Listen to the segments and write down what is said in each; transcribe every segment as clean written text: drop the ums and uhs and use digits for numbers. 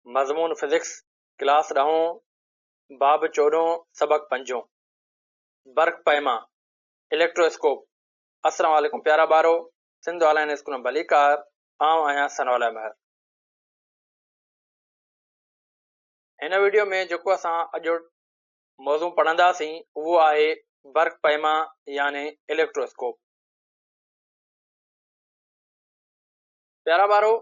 مضمون physics, class ڏهون، باب چوڏهون، سبق پنجون. برق پيما، اليڪٽرو اسڪوپ، السلام عليڪم پيارا ٻارو، سنڌ آن لائين اسڪول ۾ ڀليڪار، آئون آهيان ثناءالله مهر. هن وڊيو ۾ جيڪو اسان اڄ موضوع پڙهنداسين اهو آهي برق پيما يعني اليڪٽرو اسڪوپ. پيارا ٻارو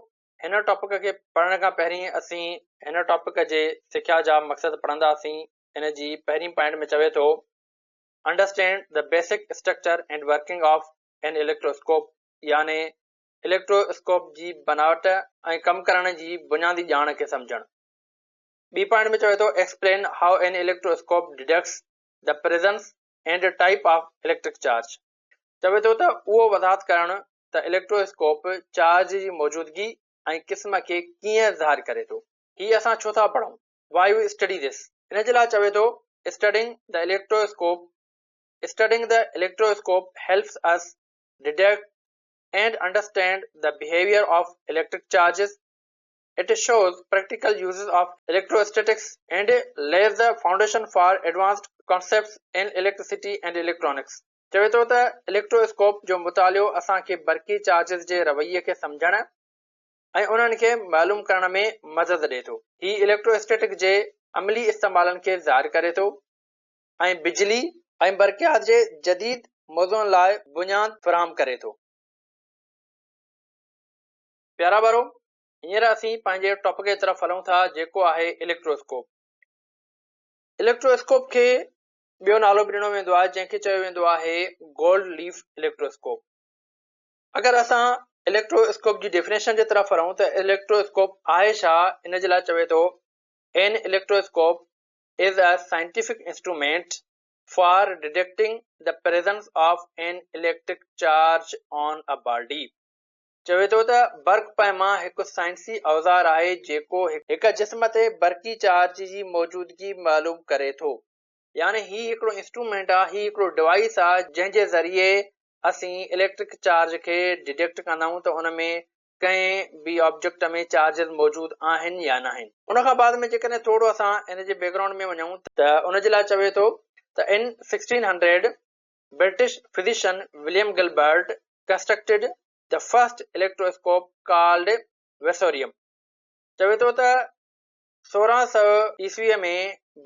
هن ٽاپڪ کي پڙهڻ کان پهرين اسين هن ٽاپڪ جي سکيا جا مقصد پڙهنداسين. ان جي پهرين پوائنٽ ۾ چوي ٿو Understand the basic structure and working of an electroscope يعني اليڪٽرو اسڪوپ جي بناوٽ ۽ ڪم ڪرڻ جي بنيادي ڄاڻ کي سمجهڻ. ٻي پوائنٽ ۾ چوي ٿو Explain how an electroscope detects the presence and type of electric charge چوي ٿو ته اهو وضاحت ڪرڻ ته اليڪٽرو اسڪوپ چارج جي موجودگي ۽ قسم کي ڪيئن ظاهر ڪري ٿو. هي اسان ڇو ٿا پڙهون؟ Why we study this؟ ان جي لاء چوي ٿو Studying the electroscope Studying the electroscope helps us detect and understand the behavior of electric charges. It shows practical uses of electrostatics and lays the foundation for advanced concepts in electricity and electronics. چوي ٿو ته electro scope جو مطالعو اسان کي برقي charges جي رويي کي سمجهڻ ۽ انهن کي معلوم ڪرڻ ۾ مدد ڏئي ٿو. هي اليڪٽرو اسٽيٽڪ جي عملي استعمالن کي ظاهر ڪري ٿو ۽ بجلي ۽ برقيات جي جديد موضوعن لاء بنياد فراهم ڪري ٿو. پيارا ٻارو، هينئر اسين پنهنجي ٽاپڪ جي طرف هلون ٿا جيڪو آهي اليڪٽرو اسڪوپ. اليڪٽرو اسڪوپ کي ٻيو نالو به ڏنو ويندو آهي جنهن کي چيو ويندو آهي گولڊ ليف اليڪٽرو اسڪوپ. اگر اسان اليڪٽرو اسڪوپ جي ڊيفينيشن جي طرف هلون ته اليڪٽرو اسڪوپ آهي ڇا؟ ان جي لاء چوي ٿو an electroscope is a scientific instrument for detecting the presence of an electric charge on a body. چوي ٿو ته برق پيما هڪ سائنسي اوزار آهي جيڪو هڪ جسم تي برقي چارج جي موجودگي معلوم ڪري ٿو. يعني هي هڪڙو انسٽرومينٽ آ، هي هڪڙو ڊوائيس آ جنهن جي ذريعي اسين اليڪٽرڪ چارج کي ڊيٽيڪٽ ڪندا آهيون ته ان ۾ ڪنهن به آبجيڪٽ ۾ چارجز موجود آهن يا ناهن. ان کان بعد ۾ جيڪڏهن ٿورو اسان ان جي بيڪ گرائونڊ ۾ وڃون ته ان جي لاء چوي ٿو ته in 1600 British physician William Gilbert constructed the first electroscope called versorium چوي ٿو ته 1600 عيسويء ۾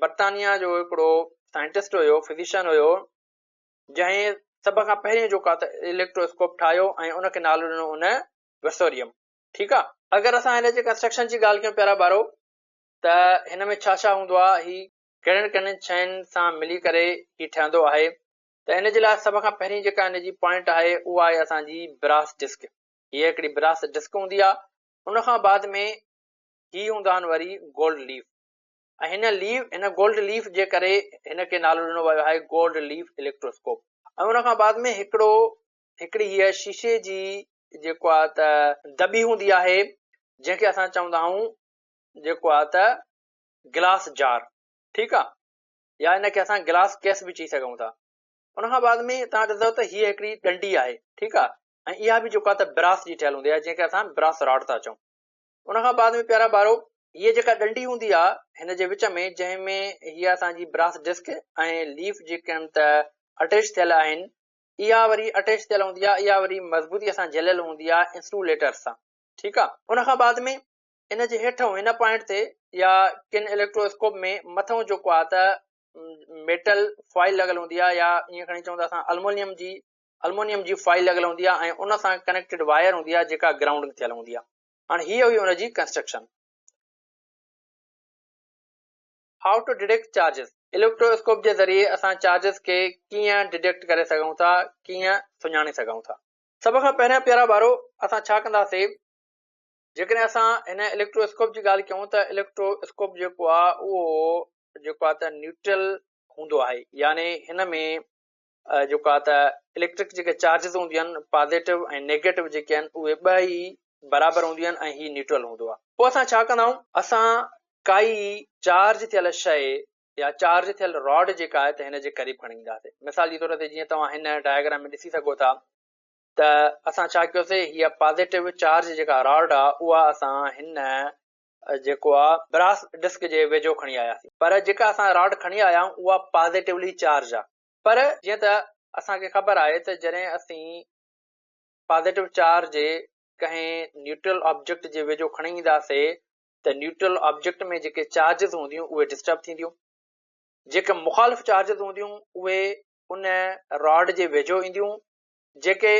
برطانيا جو هڪڙو سائنٽسٽ هيو، فزيشن هيو، جنهن سڀ کان پهرين جيڪو آ ته اليڪٽرو اسڪوپ ٺاهيو ۽ ان کي نالو ڏنو ان وسوريم. ٺيڪ آ. اگر اسان هن جي ڪنسٽرڪشن جي ڳالهه ڪيون پيارا ٻارو ته هن ۾ ڇا ڇا هوندو آ، هي ڪهڙين ڪهڙين شين سان ملي ڪري هي ٺهندو آهي ته ان جي لاء سڀ کان پهرين جيڪا هن جي پوائنٽ آهي اها آهي اسان جي براس ڊسڪ. هيء هڪڙي براس ڊسڪ هوندي آ. ان کان بعد ۾ هي هوندا آهن وري گولڊ ليف ۽ هن ليف هن گولڊ ليف جي ڪري هن کي نالو ڏنو ويو آهي گولڊ ليف اليڪٽروسڪوپ ۽ ان کان بعد ۾ هڪڙو هڪڙي هيء شيشي جي جيڪو آهي ته دٻي هوندي آهي جنهن کي اسان چوندا آهيون جيڪو آهي ته گلاس جار ٺيڪ آهي يا هن کي اسان گلاس ڪيس به چئي سگهون ٿا ان کان بعد ۾ توهان ڏسندو ته هيء هڪڙي ڏنڊي آهي ٺيڪ آهي ۽ اها به جيڪو آهي ته براس جي ٺهيل هوندي آهي جنهن کي اسان براس راڊ ٿا چئون ان کان بعد ۾ پيارا ٻارو هيء جيڪا ڏنڊي هوندي آ هن جي وچ ۾ جنهن ۾ هيء اسان جي براس ڊسڪ ۽ ليف جيڪي آهن ته اٽيچ ٿيل آهن اها وري اٽيچ ٿيل هوندي آ اها وري مضبوطي سان جهليل هوندي آ انسوليٽر سان ٺيڪ آ ان کان بعد ۾ ان جي هيٺئون هن پوائنٽ تي يا ڪن اليڪٽرو اسڪوپ ۾ مٿئون جيڪو آ ته ميٽل فوائل لڳل هوندي آ يا ائين کڻي چئون ته اسان المونيم جي المونيم جي فوائل لڳل هوندي آهي ۽ ان سان ڪنيڪٽيڊ وائر هوندي آهي جيڪا گرائونڊنگ ٿيل هوندي آهي. هاڻي هيء هئي ان جي construction. How to detect charges electroscope جي ذريعي اسان چارجز کي ڪيئن ڊڊيڪٽ ڪري سگهون ٿا، ڪيئن سڃاڻي سگهون ٿا. سڀ کان پهريان پيارا ٻارو اسان ڇا ڪنداسي جيڪڏهن اسان هن اليڪٽرو اسڪوپ جي ڳالهه ڪيون ته اليڪٽرو اسڪوپ جيڪو آهي اهو جيڪو آهي ته نيوٽرل هوندو آهي يعني هن ۾ جيڪو آهي ته اليڪٽرڪ جيڪي چارجز هونديون آهن پازيٽو ۽ نيگيٽو جيڪي آهن اهي ٻه ئي برابر هونديون آهن ۽ هي نيوٽرل هوندو آهي پوء اسان ڇا ڪندا آهيون اسان ڪائي چارج ٿيل شيء يا چارج ٿيل راڊ جيڪا آهي ته هن جي قريب کڻي اينداسين مثال جي طور تي جيئن توهان هن ڊائگرام ۾ ڏسي سگهو ٿا ته اسان ڇا ڪيوسي هيء پازيٽو چارج جيڪا راڊ آهي اها اسان هن جيڪو آ براس ڊسڪ جي ويجهو کڻي آياسين پر جيڪا اسان راڊ کڻي آيا آهيون اها پازيٽولي چارج آ پر جيئن ته اسان کي خبر آهي ته جڏهن اسين پازيٽو چارج ڪنهن نيوٽرل آبجيڪٽ جي ويجهو کڻي اينداسي ته نيوٽرل آبجيڪٽ ۾ جيڪي چارجز هونديون اهي ڊسٽرب ٿينديون، جيڪي مخالف چارجز هونديون اهي ان راڊ جي ويجهو اينديون، جيڪي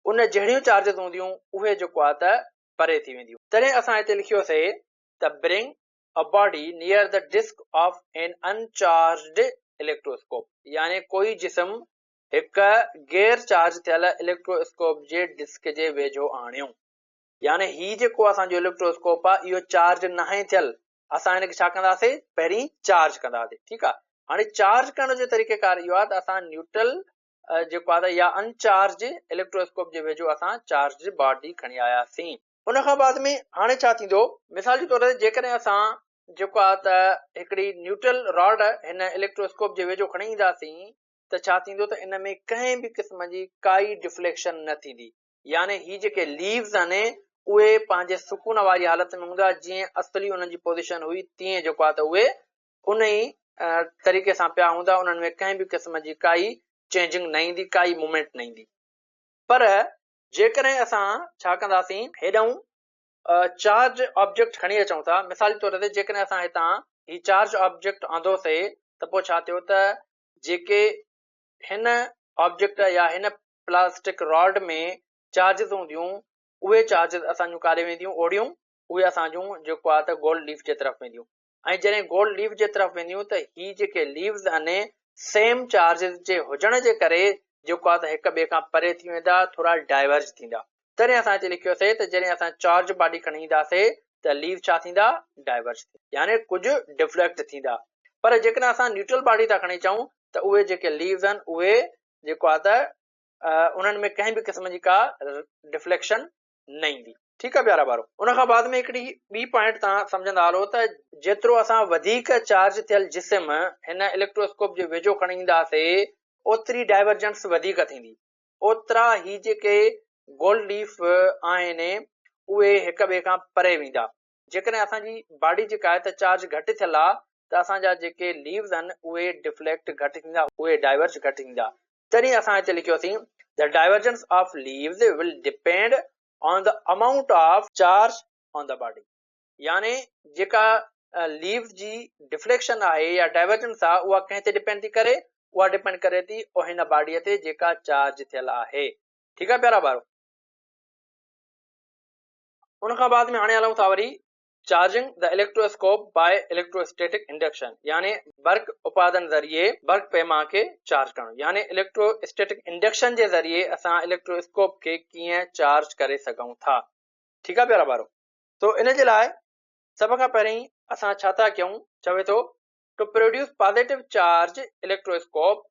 ان جهڙيون چارجز هونديون اهي جيڪو آهي ته پري ٿي وينديون. تڏهن اسان هتي لکيوسي ته bring a body near the disc of an uncharged electroscope يعني ڪوئي جسم هڪ غير چارج ٿيل اليڪٽرواسڪوپ جي ڊسڪ جي ويجهو آڻيو. يعني هي جيڪو اسان جو اليڪٽرواسڪوپ آهي اهو چارج ناهي ٿيل، اسان هن کي ڇا ڪنداسي پهرين چارج ڪنداسي. ٺيڪ آهي، هاڻي چارج ڪرڻ جو طريقه ڪار اهو آهي ته اسان نيوٽرل جيڪو آهي يا ان چارج اليڪٽرواسڪوپ جي ويجهو اسان چارج باڊي کڻي آياسين. ان کان بعد ۾ هاڻي ڇا ٿيندو؟ مثال جي طور تي جيڪڏهن اسان جيڪو آهي ته هڪڙي نيوٽرل راڊ هن اليڪٽرواسڪوپ جي ويجهو کڻي اينداسين ته ڇا ٿيندو ته ان ۾ ڪنهن به قسم جي ڪائي ڊفليڪشن نه ٿيندي يعني هي جيڪي ليوز آهن اهي پنهنجي سڪون واري حالت ۾ هوندا جيئن اصلي انهن جي پوزيشن هئي تيئن جيڪو آهي ته اهي ان ئي طريقي سان پيا هوندا، انهن ۾ ڪنهن به قسم جي ڪائي چينجنگ نه ايندي، ڪائي موومينٽ نه ايندي. پر جيڪڏهن اسان ڇا ڪنداسين هيڏانهن چارج آبجيڪٽ کڻي اچون ٿا، مثال جي طور تي جيڪڏهن اسان هتان هي چارج آبجيڪٽ آندوسي ته پوء ڇا ٿيو ته جيڪي هن آبجيڪٽ يا هن پلاسٽڪ راڊ ۾ چارجز هونديون اهي چارجز اسان جون ڪاڏي وينديون اوڙيون اهي اسان جون جيڪو آهي ته گولڊ ليف جي طرف وينديون ۽ جڏهن گولڊ ليف جي طرف وينديون ته هي جيڪي ليوز آهن سيم چارجز جي هجڻ جي ڪري جيڪو آهي ته هڪ ٻئي کان پري ٿي ويندا ٿورا ڊائيورج ٿيندا. تڏهن اسان هتي لکيوسي ته جڏهن اسان چارج باڊي کڻي اينداسي ته ليوز ڇا ٿيندا ڊائيورج ٿيندا يعني ڪجهه ڊفليڪٽ ٿيندا پر جيڪڏهن اسان نيوٽرل باڊي ٿا کڻي اچون ته اهي جيڪي ليوز آهن اهي جيڪو آهي ته انهن ۾ ڪنهن به قسم جي ڪا ڊفليڪشن نه ايندي. ٺيڪ آهي پيارا ٻارو ان کان بعد ۾ هڪڙي ٻي پوائنٽ تان سمجهندا هلو ته جيترو اسان وڌيڪ چارج ٿيل جسم هن اليڪٽرواسڪوپ جي ويجهو کڻي اينداسي اوتري ڊائيورجنس وڌيڪ ٿيندي اوترا هي جيڪي گولڊ ليف آهن اهي هڪ ٻئي کان پري ويندا. جيڪڏهن اسان جي باڊي جيڪا آهي ته چارج گهٽ ٿيل آهي ته اسان جا جيڪي ليوز آهن اهي ڊفليڪٽ گهٽ ٿيندا اهي ڊائيورج گهٽ ٿيندا. تڏهن اسان هتي لکيوسين The divergence of leaves will depend on the amount of charge on the body يعني جيڪا ليوز جي ڊفليڪشن آهي يا ڊائيورجنس آهي اها ڪنهن تي ڊپينڊ ٿي ڪري اها ڊپينڊ ڪري ٿي هن باڊي تي جيڪا چارج ٿيل آهي. ٺيڪ آهي پيارا ٻارو. ان کان بعد ۾ هاڻي هلون ٿا وري charging the electroscope by electrostatic induction يعني برق اپادن ذريعي برق پيما کي چارج ڪرڻ يعني اليڪٽرو اسٽيٽڪ انڊڪشن جي ذريعي اسان اليڪٽرو اسڪوپ کي ڪيئن چارج ڪري سگهون ٿا. ٺيڪ آ پيارا ٻارو تو ان جي لاء سڀ کان پهرين اسان ڇا ٿا ڪيون چوي ٿو to produce positive charge electroscope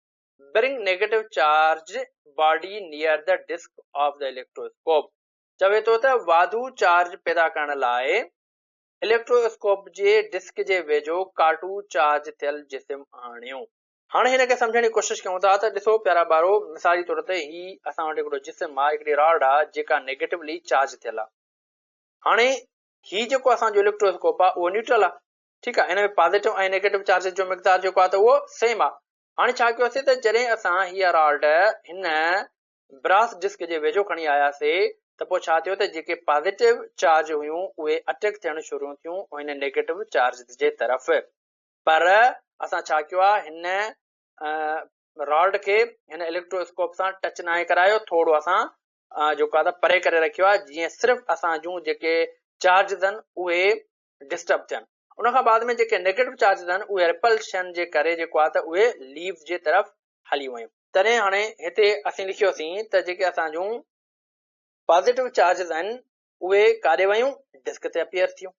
bring negative charge body near the disc of the electroscope چوي ٿو ته واڌو چارج پيدا ڪرڻ لاء اليڪٽرو اسڪوپ جي ڊسڪ جي ويجهو ڪاٽو چارج ٿيل جسم آڻيو. هاڻي هن کي سمجهڻ جي ڪوشش ڪيون ٿا ته ڏسو پيارا ٻارو مثال جي طور تي هي اسان وٽ هڪڙو جسم آهي هڪڙي راڊ آهي جيڪا نيگيٽولي چارج ٿيل آهي هاڻي هي جيڪو اسان جو اليڪٽرو اسڪوپ آهي اهو نيوٽرل آهي ٺيڪ آهي ان ۾ پازيٽو ۽ نيگيٽو چارجز جو مقدار جيڪو آهي ته اهو سيم آهي هاڻي ڇا ڪيوسي ته جڏهن اسان هيء راڊ هن براس ڊسڪ جي ويجهو کڻي آياسي ته پوء ڇا ٿيو ته جيڪي پازيٽو چارج هيون اهي اٽيڪ ٿيڻ شروع ٿيون هن نيگيٽو چارج جي طرف پر اسان ڇا ڪيو آهي هن راڊ کي هن اليڪٽرو اسڪوپ سان ٽچ ناهي ڪرايو ٿورو اسان جيڪو آهي پري ڪري رکيو آهي جيئن صرف اسان جون جيڪي چارجز آهن اهي ڊسٽرب ٿين ان کان بعد ۾ جيڪي نيگيٽو چارجز آهن اهي ريپلشن جي ڪري جيڪو آهي ته اهي ليوز جي طرف هلي ويون. تڏهن هاڻي هتي اسين لکيوسين ته جيڪي اسان جون پازيٽو چارجز آهن اهي ڪاڏي ويون ڊسڪ تي اپيئر ٿيون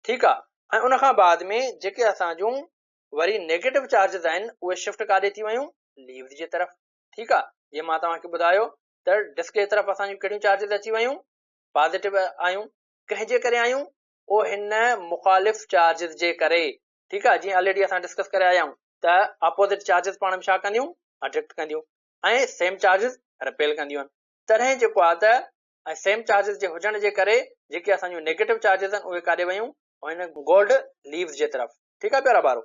ٺيڪ آ ۽ ان کان بعد ۾ جيڪي اسان جون وري نيگيٽو چارجز آهن اهي شفٽ ڪاڏي ٿي ويون ليوز جي طرف ٺيڪ آ جيئن مان توهان کي ٻڌايو ته ڊسڪ جي طرف اسان جون ڪهڙيون چارجز اچي ويون پازيٽو آيون ڪنهن جي ڪري آيون او هن مخالف چارجز جي ڪري ٺيڪ آ جيئن آلريڊي اسان ڊسڪس ڪري آيا آهيون ته اپوزٽ چارجز پاڻ ۾ ڇا ڪنديون اٽريڪٽ ڪنديون ۽ سيم چارجز رپيل ڪنديون آهن تڏهن جيڪو آ ته ۽ سيم چارجز جي هجڻ جي ڪري جيڪي اسان جون نيگيٽو چارجز آهن اهي ڪاڏي ويون؟ هن گولڊ ليوز جي طرف. ٺيڪ آهي پيارا ٻارو.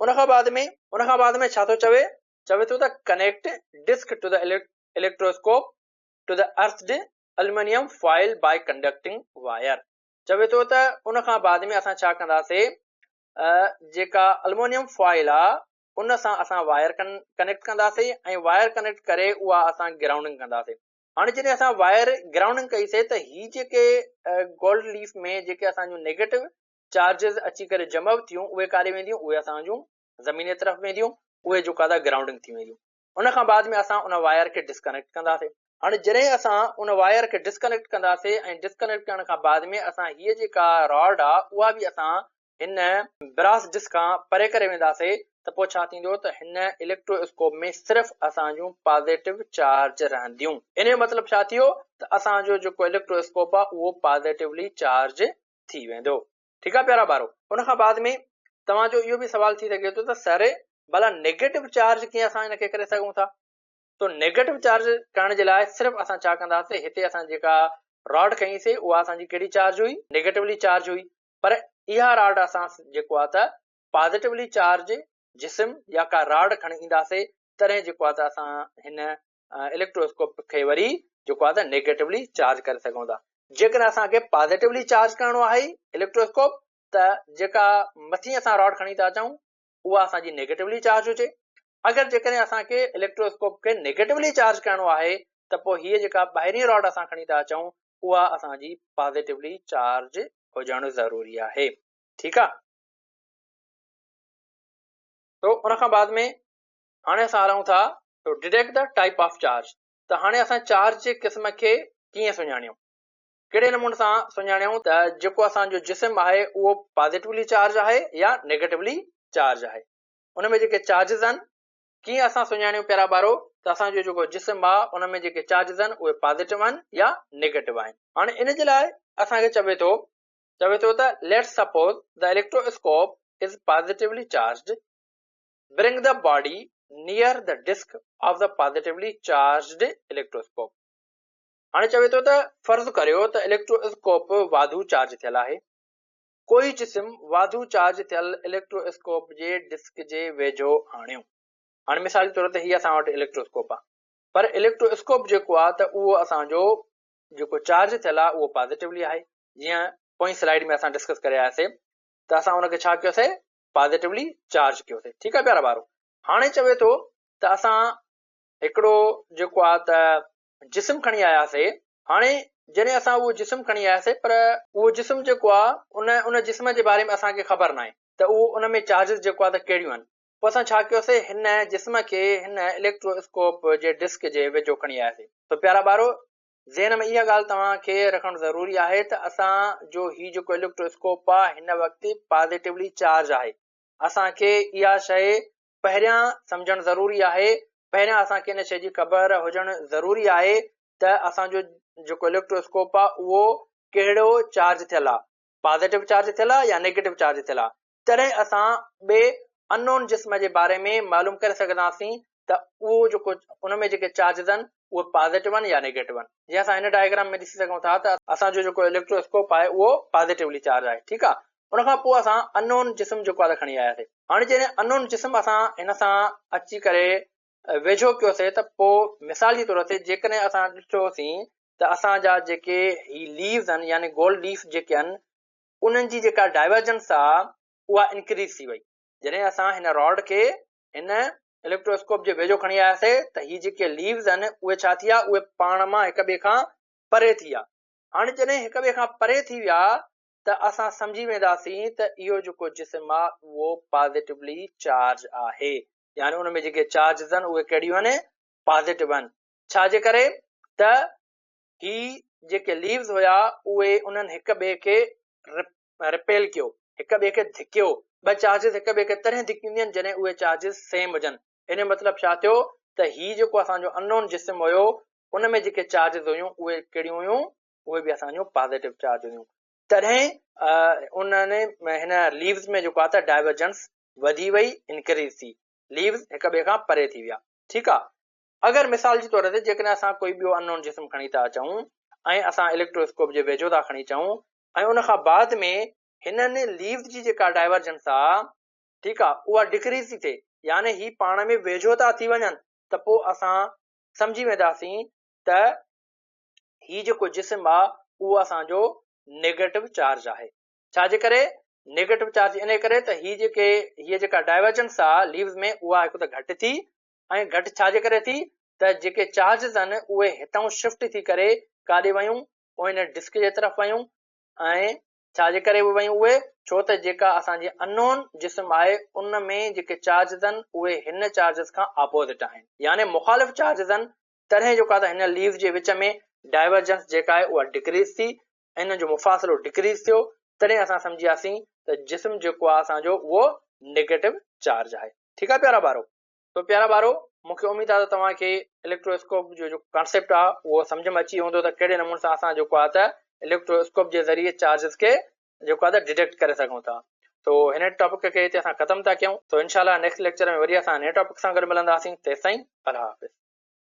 ان کان بعد ۾ ان کان بعد ۾ ڇا ٿو چوي؟ چوي ٿو ته connect disc to the electroscope to the earthed aluminium foil by conducting wire. چوي ٿو ته ان کان بعد ۾ اسان ڇا ڪنداسي جيڪا المونيم فوائل آ ان سان اسان وائر ڪنيڪٽ ڪنداسي ۽ وائر ڪنيڪٽ ڪري اها اسان گرائونڊنگ ڪنداسي. هاڻي جڏهن اسان وائر گرائونڊنگ ڪئي سي ته هي جيڪي گولڊ ليف ۾ جيڪي اسان جون نيگيٽو چارجز اچي ڪري جمع ٿيون اهي ڪاڏي وينديون؟ اهي اسان جون زميني طرف وينديون، اهي جيڪو آ گرائونڊنگ ٿي وينديون. ان کان بعد ۾ اسان ان وائر کي ڊسڪنيڪٽ ڪنداسي. هاڻي جڏهن اسان ان وائر کي ڊسڪنيڪٽ ڪنداسي ۽ ڊسڪنيڪٽ ڪرڻ کان بعد ۾ اسان هيء جيڪا راڊ آ اها به اسان هن براس ڊسڪ کان پري ڪري وينداسي ته پوء ڇا ٿيندو ته هن اليڪٽرو اسڪوپ ۾ صرف اسان جون پازيٽو چارج رهنديون. ان جو مطلب ڇا ٿيو ته اسان جو جيڪو اليڪٽرو اسڪوپ آ اهو پازيٽولي چارج ٿي ويندو. ٺيڪ آ پيارا ٻارو. ان کان بعد ۾ توهان جو اهو به سوال ٿي سگهي ٿو ته سر ڀلا نيگيٽو چارج ڪيئن اسان ان کي ڪري سگهون ٿا؟ تو نيگيٽو چارج ڪرڻ جي لاء صرف اسان ڇا ڪنداسين هتي اسان جيڪا راڊ کنئي سي اها اسان جي ڪهڙي چارج هئي نيگيٽولي چارج هئي پر اها راڊ اسان جيڪو آ ته پازيٽولي چارج جسم يا ڪا راڊ کڻي اينداسي تڏهن جيڪو آ ته اسان هن اليڪٽروسڪوپ کي وري جيڪو آ ته نيگيٽولي چارج ڪري سگهون ٿا. جيڪڏهن اسان کي پازيٽولي چارج ڪرڻو آهي اليڪٽروسڪوپ ته جيڪا مٿي اسان راڊ کڻي ٿا اچون اها اسان جي نيگيٽولي چارج هجي. اگر جيڪڏهن اسان کي اليڪٽروسڪوپ کي نيگيٽولي چارج ڪرڻو آهي ته پوء هيء جيڪا ٻاهرين راڊ اسان کڻي ٿا اچون اها اسان جي پازيٽولي چارج هجڻ ضروري آهي. ٺيڪ آ. تو ان کان بعد ۾ هاڻي اسان هلون ٿا to detect the type of charge ته هاڻي اسان چارج جي قسم کي ڪيئن سڃاڻيون. ڪهڙي نموني سان سڃاڻيون ته جيڪو اسان جو جسم آهي اهو پازيٽولي چارج آهي يا نيگيٽولي چارج آهي. ان ۾ جيڪي چارجز آهن ڪيئن اسان سڃاڻيون پيارا ٻارو ته اسان جو جيڪو جسم آهي ان ۾ جيڪي چارجز آهن اهي پازيٽو آهن يا نيگيٽو آهن. هاڻي ان جي لاء اسان کي چوي ٿو چوي ٿو ته let's suppose the electroscope is positively charged bring the body near the disc of the positively charged electroscope. هاڻي چوي ٿو ته فرض ڪريو ته اليڪٽرو اسڪوپ واڌو چارج ٿيل آهي. ڪوئي جسم واڌو چارج ٿيل اليڪٽرو اسڪوپ جي ڊسڪ جي ويجهو آڻيو. هاڻي مثال جي طور تي هي اسان وٽ اليڪٽرو اسڪوپ آهي پر اليڪٽرو اسڪوپ جيڪو آهي ته اهو اسان جو جيڪو چارج ٿيل آهي اهو پازيٽولي آهي جيئن پوئين سلائيڊ ۾ اسان ڊسڪس ڪري آياسي ته اسان ان کي ڇا ڪيوسي پازيٽولي چارج ڪيوسي. ٺيڪ آهي پيارا ٻارو هاڻي چوي ٿو ته اسان هڪڙو جيڪو آهي ته جسم کڻي آياسي، هاڻي جڏهن اسان اهو جسم کڻي آياسي پر اهو جسم جيڪو آ ان ان جسم جي باري ۾ اسان کي خبر ناهي ته اهو ان ۾ چارجز جيڪو آ ته ڪهڙيون آهن پوء اسان ڇا ڪيوسي هن جسم کي هن اليڪٽرو اسڪوپ جي ڊسڪ جي ويجهو کڻي آياسي ته پيارا ٻارو ذهن ۾ اها ڳالهه توهان کي رکڻ ضروري آهي ته اسان جو هي جيڪو اليڪٽرو اسڪوپ آ هن وقت پازيٽولي چارج آهي اسان کي اها شيء پهريان سمجهڻ ضروري آهي، پهريان اسان کي ان شيء جي خبر هجڻ ضروري آهي ته اسان جو جيڪو اليڪٽرو اسڪوپ آهي اهو ڪهڙو چارج ٿيل آهي، پازيٽو چارج ٿيل آهي يا نيگيٽو چارج ٿيل آهي، تڏهن اسان ٻئي ان نون جسم جي باري ۾ معلوم ڪري سگهنداسين ته اهو جيڪو ان ۾ جيڪي چارجز آهن اهي پازيٽو آهن يا نيگيٽو آهن. جيئن اسان هن ڊائگرام ۾ ڏسي سگهون ٿا ته اسان جو جيڪو اليڪٽرو اسڪوپ آهي اهو پازيٽولي چارج آهي، ٺيڪ آهي. ان کان پوء اسان ان نون جسم جيڪو آهي کڻي آياسي. هاڻي جڏهن ان نون جسم اسان هن سان اچي ڪري ويجهو ڪيوسي ته پوء مثال جي طور تي جيڪڏهن اسان ڏٺوسين ته اسان جا جيڪي هي ليوز آهن يعني گولڊ ليف جيڪي آهن انهن جي جيڪا ڊائيورجنس آهي اها انڪريز ٿي وئي. جڏهن اسان هن راڊ کي هن اليڪٽروسڪوپ جي ويجهو کڻي آياسي ته هي جيڪي ليوز آهن اهي ڇا ٿي ويا اهي پاڻ مان هڪ ٻئي کان پري ٿي ويا. هاڻي جڏهن هڪ ٻئي کان پري ٿي ويا ته اسان سمجهي وينداسين ته اهو جيڪو جسم آهي اهو پازيٽولي چارج آهي يعني ان ۾ جيڪي چارجز آهن اهي ڪهڙيون آهن پازيٽو آهن ڇا جي ڪري ته هي جيڪي ليوز هيا اهي انهن هڪ ٻئي کي رپيل ڪيو هڪ ٻئي کي ڌڪيو ٻه چارجز هڪ ٻئي کي تڏهن ڌڪينديون آهن جڏهن اهي چارجز سيم هجن ان جو مطلب ڇا ٿيو ته هي جيڪو اسان جو ان نون جسم هيو ان ۾ جيڪي چارجز هيون اهي ڪهڙيون هيون اهي به اسان جون پازيٽو چارج هيون تڏهن انهن هن ليوز ۾ جيڪو آهي ته ڊائيورجنس وڌي وئي انڪريز ٿي ليوز هڪ ٻئي کان پري ٿي ويا ٺيڪ آهي اگر مثال جي طور تي جيڪڏهن اسان ڪوئي ٻيو ان نون جسم کڻي ٿا اچون ۽ اسان اليڪٽرواسڪوپ جي ويجهو ٿا کڻي اچون ۽ ان کان بعد ۾ هنن ليوز جي جيڪا ڊائيورجنس آ ٺيڪ آ اها ڊڪريز ٿي ٿئي يعني هي پاڻ ۾ ويجهو ٿا ٿي وڃن ته پوء اسان سمجهي وينداسين ته هي جيڪو جسم آ اهو اسان جو نيگيٽو چارج آهي. ڇا جي ڪري نيگيٽو چارج؟ انهي ڪري ته هي جيڪي هي جيڪا ڊائيورجنس آ ليوز ۾ اها هڪ ته گهٽ ٿي ۽ گهٽ ڇا جي ڪري ٿي ته جيڪي چارجز آهن اهي هتان شفٽ ٿي ڪري ڪاڏي ويون اهي هن ڊسڪ جي طرف ويون ۽ ڇا جي ڪري به ويون اهي ڇو ته جيڪا اسان جي انون جسم آهي ان ۾ جيڪي چارجز آهن اهي هن چارجز کان اپوزٽ آهن يعني مخالف چارجز آهن تڏهن جيڪو آهي هن ليوز جي وچ ۾ ڊائيورجنس جيڪا آهي اها ڊڪريز ٿي ۽ ان جو مفاصلو ڊڪريز ٿيو تڏهن اسان سمجهي وياسين ته جسم جيڪو آهي اسان جو اهو نيگيٽو چارج آهي ٺيڪ آهي پيارا ٻارو. تو پيارا ٻارو مون کي اميد آهي ته توهان کي اليڪٽرو اسڪوپ جو جيڪو ڪانسيپٽ آهي اهو سمجهه ۾ اچي ويو هوندو ته ڪهڙي نموني سان اسان جيڪو آهي ته اليڪٽرو اسڪوپ جي ذريعي چارجز کي جيڪو آهي ته ڊيٽيڪٽ ڪري سگهون ٿا. تو هن ٽاپڪ کي هتي اسان ختم ٿا ڪيون. تو انشاء الله نيڪسٽ ليڪچر ۾ وري اسان نئين ٽاپڪ سان گڏ ملنداسين تيستائين الله حافظ.